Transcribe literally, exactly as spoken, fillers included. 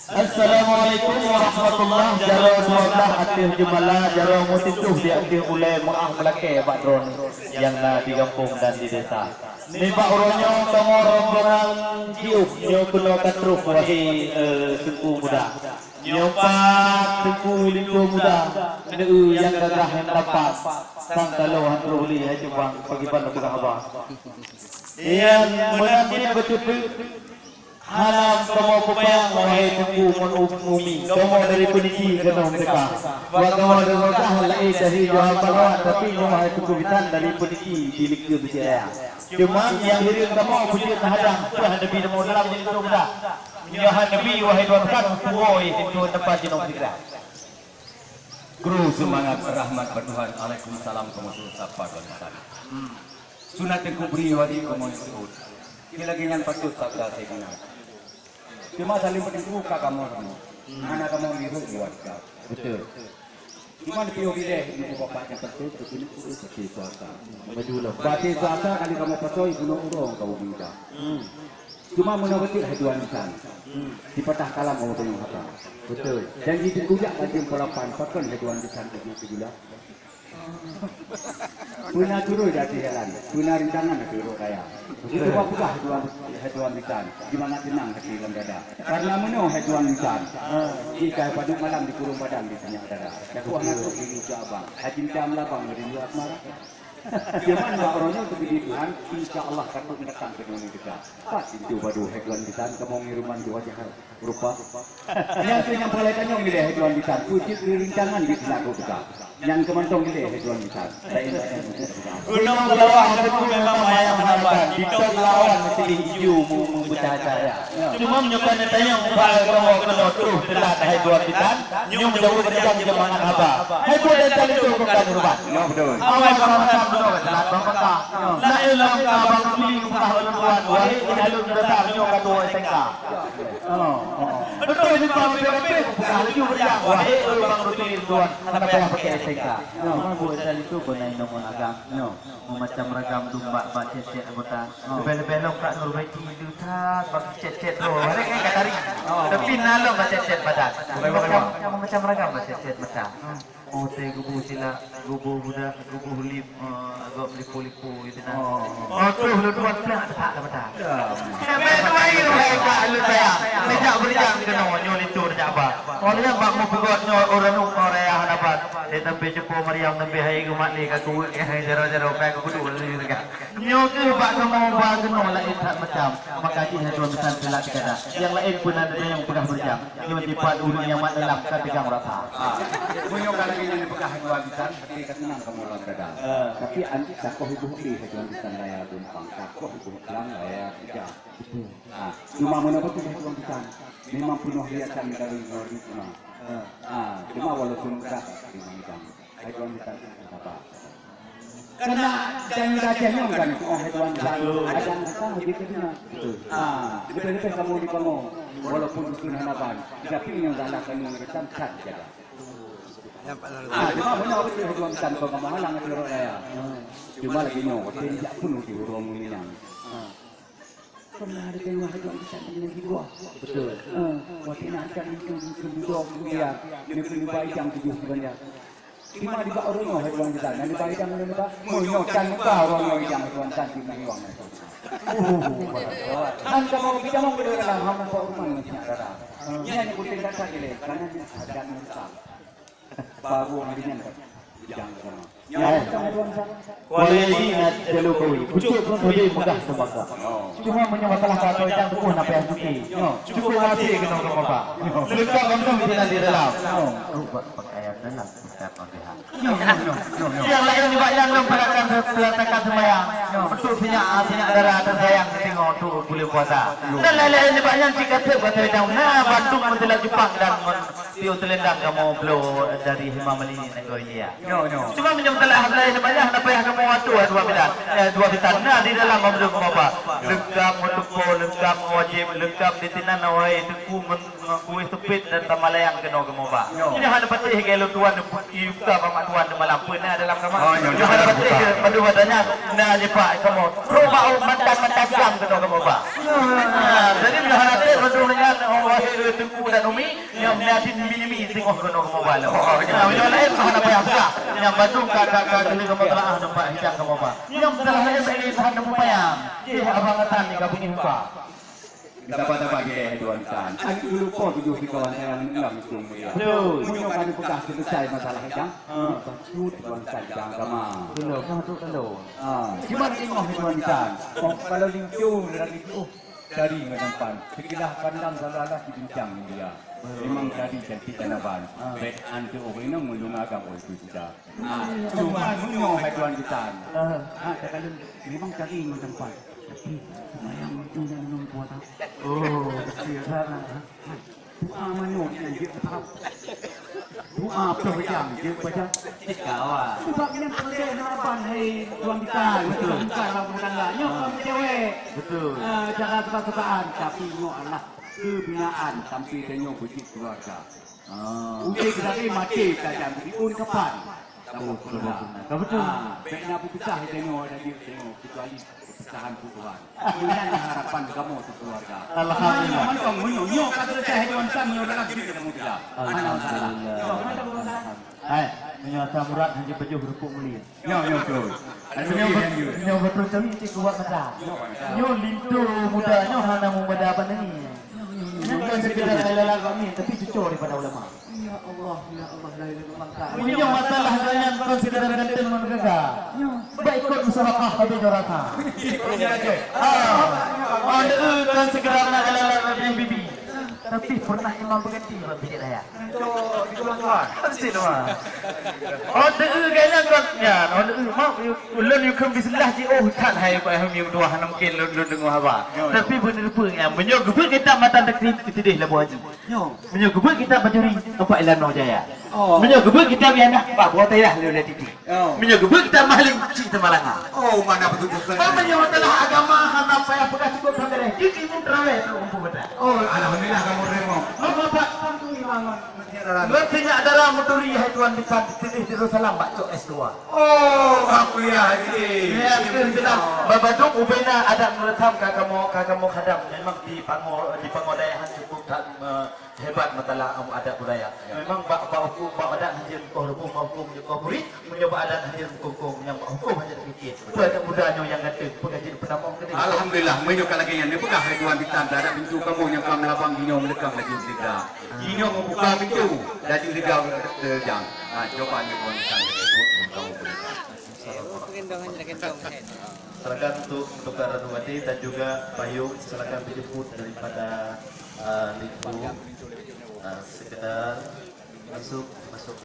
Assalamualaikum warahmatullah. Jaroe dua blah ateueh jeumala, jaroe meututoh di ateueh ulée, meuáh meulakée bak droeneuh nyang na di gampông dan di desa. Nibak uroe nyoe kamoe rombongan jiôh nyoe keunoe ka troh, wahé, eh, Teungku Muda. Nyoe pat Teungku Linto Muda, neu-eu nyang gagah nyang dapat, sang taloe han troh lé hai Cubang, pakriban lôn peugah haba. Nyang meunan cit beuteupeue. Hana kamoe peupanyang, wahé Teungku Mun Umi, kamoe dari Peuniki keunoe teuka. Buat kamoe dari Mekah, laén dari Johor Barat, tapi nyoe wahé Teungku Bisan dari Peuniki di Likeu Beucaya. Cuma nyang hireuen kamoe beujeuet hadang, peue hana bi kamoe dalam di Likeu Beucaya. Nyoe hana bi, wahé Tuan Bisan, puwoe itu tempat jinoe segera. Guru seumangat rahmat bak Tuhan, alaikum salam kamoe sapa Tuan Bisan. Sunat Teungku bri wadi kamoe seuôt. Di lagée nyan patôt sabda Saidina. Cuma salim peutinggu ka kamoe kamoe. Hana kamoe lihok buat ka. Betul. Cuma di piôh bileh ibu bapak nyang penting keuneuk urus bati swasta. Maju lah. Bati swasta kali kamoe pasoi bunoe urong kamoe minta. Hmm. Cuma meunoe beutôi hai Tuan Bisan. Hmm. Sipatah kalam kamoe tunyok haba. Betul. Janji teukujak bajeueng pulapan pakon hai Tuan Bisan tuju tuju lah. Peuna turun di ateueh jalan, peuna rintangan ateueh rot raya. Itu sebab peugah hai Tuan, hai Tuan Bisan, di mangat teunang hati lam dada. Karena meunoe hai Tuan Bisan, jika padub malam di kurung badan di sinyak dara. Dakwah ngantuk di muka abang, hajim cam labang di luar asmara. Cuman bak uroe nyoe teubiet Tuhan, insya Allah takut datang ke dunia kita. Pas itu baru hai Tuan Bisan, kamoe ngiruman di wajah rupa. Nyang keu nyang palai tanyong ilée hai Tuan Bisan, peue cit rintangan di peunaku teuka. Nyang keumantong ilée hai Tuan Bisan. Laén banyak mungkin teuka. Gunong Keulawah teupeu memang manyang harapan, ditôb lawan meusiling ijo mu-, meubeucahya-cahya. Cuma meunyoe ka neutanyong bak kamoe keunoe troh teulat hai Tuan Bisan, nyoe meujaweueb beurijang jeumangat haba. Hai Tuan Bisan itu bukan uruban. Nyoe beutôi. Awai bang makan bunoe teulat bang makan. Laén lam ka bang keulieng bukah ulôn tuan, wahé inalôn dasar nyoe ka tuwoe S M K. Oh, oh. Beutôi ni bang P K P, bukan laju beriak. Wahé ureueng bang rutin tuan, hana payah pakai S M K. Cuma buat dari tu guna nomor agam. Memacam ragam domba bak cecet anggota. Leubeh-leubeh lom Kak Nurbaiti itu that bak cecet tu. Hari ni kat hari. Tapi nalom bak cecet badan. Memacam, memacam ragam bak cecet mata. Oh, teh gubu sila, gubu budak, gubu lip, eh, agak lipu-lipu gitu nah. Oh, tu lu tuan pelah tak ada mata. Sampai tu air, hai Kak, lu saya. Sejak beriang kena nyoe linto dah apa. Oleh bak mu peugah nyoe orang nu orang yang dapat. Saya sampai jumpa Mariam sampai hai umat ni kat kuwek, eh, jaro-jaro kai kudu lu juga. Nyoe keuh bak kamoe ba keunoe laén that macam. Maka jih hai Tuan Bisan teulat teuka dah. Nyang laén pun ada nyang peugah beureucam. Nyoe dipat ureueng nyang mat dalam ka teugang rasa. Ah. Meunyoe ka lagée nyan peugah hai Tuan Bisan, hati ka seunang kamoe lam dada. Ah. Tapi an-, takoh iboh pih hai Tuan Bisan raya dumpang, takoh iboh plang raya tiga. Ah, cuma meunyoe beutôi hai Tuan Bisan, memang peunoh hiasan dari luar negeri. Ah, cuma walaupun berat, memang hitam. Hai Tuan Bisan, sabar. Karena janji raja nyoe kan, oh, hai Tuan Bisan, ada yang datang, dia kena. Betul. Ah, leubeh-leubeh kamoe di kamoe, walaupun dukun hana ban, tapi nyang galak kami ngeresan that jaga. Ah, cuma beuna beutôi hai Tuan Bisan, kau kamoe halang di rot raya. Cuma lagi nyoe, watée jak penuh di ureueng mulia. Ah. Pernah ada tengok hai Tuan Bisan dengan jiwa. Betul. Eh, waktu nak cari itu, itu duduk dia, dia kena bayang tujuh sebenarnya. Cuma di bak orang nyoe hai Tuan Bisan, dan di bak idang nyoe, di bak, mun nyoe can muka orang nyoe idang hai Tuan Bisan, di bak idang. Kan kamoe kita mau ke dalam hamba Pak Urman ni, dara. Ni hanya kunting kata je leh, karena ni agak muka. Baru hari ni, idang sama. Ya. Kuali na jelu kawi. Pucuk pun tadi megah teumaga. Cuma meunyoe masalah kata idang tubuh na payah cuti. Cukup mati kena ke muka. Lekat kamu di dalam. Rubah pakaian dalam. Bukan pakaian. Yang lain juga yang belakang, belakang sembahyang. Betul sinyak, sinyak darah tersayang tengok tu boleh puasa. Dan lain-lain juga yang tiga tu kata idang. Nah, Bandung menjelang Jepang dan men-, Piôh teulendang kamoe bloe dari Hima Malini nanggroe India. Nyoe, nyoe. Cuma meunyoe meuteulak haba laén banyak, hana payah kamoe atoe dua bidan, eh, dua bidan. Na di dalam Abdul Kumaba. Leungkab ngon tupo, leungkab ngon wajéb, leungkab di sinan na wahai teungku men-, ngon kueh seupet dan tamalayang keunoe kamoe ba. Nyoe. Jadi hana patéh gaya lôn tuan, i buka bak mak tuan di malam pun na dalam kamar. Oh, nyoe. Jadi hana patéh ke, padu watanya na di pak kamoe. Roh bak mantap-mantap jam keunoe kamoe ba. Ah, jadi bila hana patéh, padu nyan, oh, Lahé Teungku dan Umi, nyang meunadin mini-mini teungoh keunoe kamoe ba lom. Oh, nyoe laén bah hana payah peugah. Nyang bandum ka, ka, ka keuneuk kamoe teulaah teumpat hidang kamoe ba. Nyang teulaah laén bèk lé tahan teupeu payang. Jih abang Hasan ni ka beungèh muka. Sabar-sabar dilèe hai Tuan Bisan. Aneuk dulu po tujoh sikawan sayang aneuk lam itu mulia. Betul. Meunyoe ka neupeugah seuleusai masalah hidang, ha, bacut Tuan Bisan bidang agama. Betul, betul, betul. Ha, cuman teungoh hai Tuan Bisan. Oh, kalau linto lagi tu, oh. Dari ngon tampan, sekilas pandang seolah-olah dibincang mulia. Memang dari cantik dan aban. Ah. Bèk an teu ureueng inong meunyoe agam oi tu cita. Ah, cuma meunyoe hai Tuan Bisan. Ah. Ah, takalon memang dari ngon tampan. Tapi semayang itu dan minum kuah tak. Oh, betul kan? Doa manok nyang jeuet peugah. Doa peureujang jeuet baca. Cit kawa. Sebab nyan peureulèe harapan hai Tuan Bisan. Betul. Bukan orang rumah tangga. Nyoe bukan cewek. Betul. Ah, cara suka-sukaan, tapi nyoe adalah kebinaan sampai tanyoe beujeuet keluarga. Ah. Udép dari maté tajam di un kapan. Betul, betul, betul. Ah, bèk na beupeugah tanyoe ada jeuet tanyoe kecuali Tahan tu Tuhan. Meunan harapan kamoe sikeuluwarga. Alhamdulillah. Mantong meunyoe nyoe ka seuleusai hai Tuan Bisan, nyoe dalam keuneuk kamoe pila. Alhamdulillah. Hai, meunyoe asam urat hana jipajoh rupuk mulia. Nyoe, nyoe beutôi. Nyoe beutôi, nyoe beutôi, tapi cit kuat mata. Nyoe linto muda nyoe hana meumada bak nangis. Nyoe bukan sekedar lalat bak nangis, tapi cuco daripada ulama. Ya Allah, ya Allah, la ilaha illallah. Meunyoe masalah nyan kon sekedar ganteng ngon gagah. Baik ikot musabaqah habéh juara. Ah, oh, kon sekedar nak jalan-jalan bibi. Tapi pernah imam berganti bak Masjid Raya. Masjid Raya. Oh, deu gaya kon nyan. Oh, deu mak ulôn yukheun bismillah ji oh that hai bah mi dua hana mungkin lôn lôn deungoe haba. Tapi beuneupeue nyan meunyoe geubeuet kitab matan takrim keutideh laboh haji. Nyoe. Meunyoe geubeuet kitab Bajuri, nampak Ilano Jaya. Oh. Meunyoe geubeuet kitab Yana, bah buah tayah lé ulèe titi. Oh. Meunyoe geubeuet kitab Mahli, cit Teuma Langa. Oh, mana betul-betul. Bah meunyoe masalah agama hana payah peugah cukup hana lé. Di timu terawih tu kumpul betul. Oh, alhamdulillah kamu terima. Maka tak tentu iman. Berarti nyak dara meuturi hai Tuan Bisan, titih Darussalam bak cok S dua. Oh, ka kuliah lagi. Ya, betul, betul. Babadong ubena adat meureutam ka kamoe, ka kamoe khadam. Memang di Pango, di Pango Dayahan cukup that, eh, hebat masalah, em, adat budaya. Ya. Memang bak, bak hukum, bak adat hana jeuet mukoh rumoh, bak hukum mukoh buri, meunyoe bak adat hana jeuet mukoh hukum, nyang bak hukum hana jeuet pike. Peue aneuk muda nyoe nyang ganteng, peue ka jeuet peunamong keudéh. Alhamdulillah, meunyoe ka lagèe nyan, neupeugah lé Tuan Bisan, adat pintoe kamoe nyang ka meulabang, jinoe meulekang laju siga. Jinoe meubuka pintoe, laju siga, eh, jang. Ha, coba ni Tuan Bisan, eh, buat, buat kamu boleh. Silakan untuk tukar baju até dan juga payung, silakan dijemput daripada, eh, Linto. Eh, sekedar masuk, masuk.